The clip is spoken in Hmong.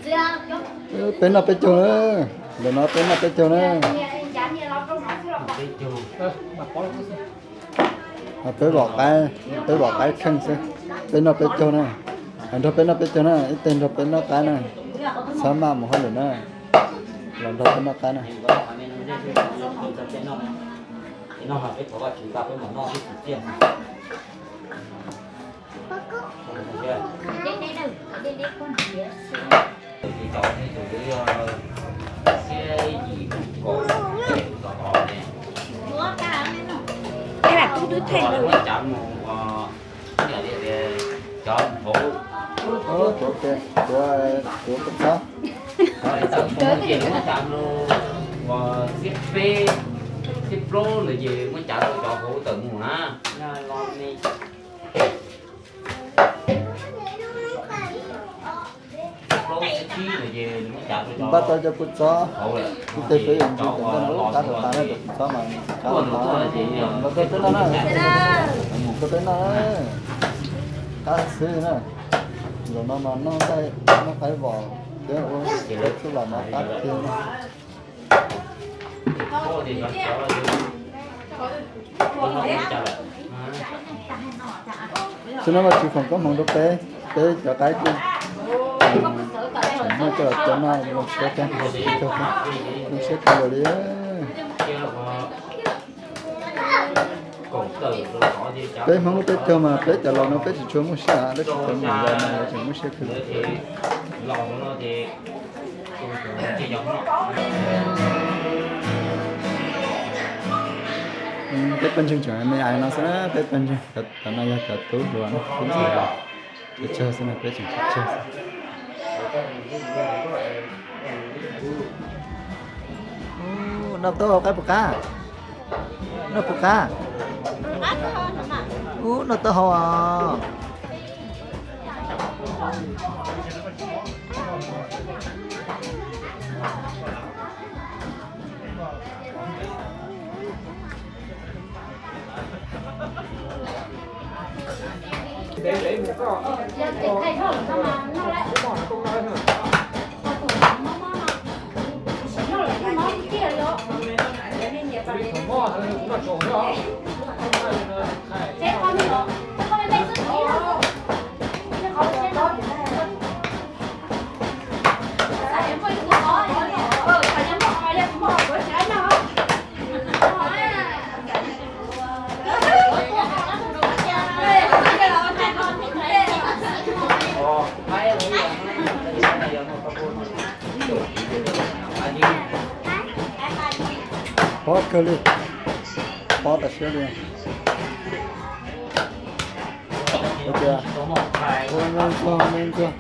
Peb noj peb caug na, ntawm no peb noj peb caug na. Peb vom qaib, peb vom qaib kheej xwb. Peb noj peb caug na, nrog peb noj peb caug na, ib teg nrog peb noj qaib na. Txhob maj mus hauj lwm na, los nrog peb noj qaib na. Ov, tuav, tuav kua txob. Txawm muaj ces muab tsav rau xiab peb, xiab plaub ntawd ces muab tsav rau cov hauv tawm mus na. Npaj tau cov kua txob, ib teg peb yuav ntsis cov ntoj nrub qab tas tas na, cov kua txob mas tsav tas tas na, los rau peb noj na, rau peb noj, qab xwb na. Zaum no mas noj nqaij, noj qaib vos thiab ua txuj lom mas qab tiag na. Tsis no Vajtswv foom koob hmoov rau peb, peb cov qaib kuj tseem muaj coj los cov no zoo siab kawg, zoo siab kawg li. Peb Hmoob lub peb caug mas peb cov laus no peb tsis tshua muaj siab, peb tsis tshua muaj siab kawg. Peb pawg ntseeg tseem me ais no xwb na, peb pawg ntseeg, cov no yog cov tub hluas, tub ntxhais, peb tsawg xwb na, peb tseem tsawg xwb. Noj taub hau qaib puas qab? Noj puas qab? Ub, noj taub hau os. Pob kawg li, pob tas siab li. Ua me ntxuag me ntxuag.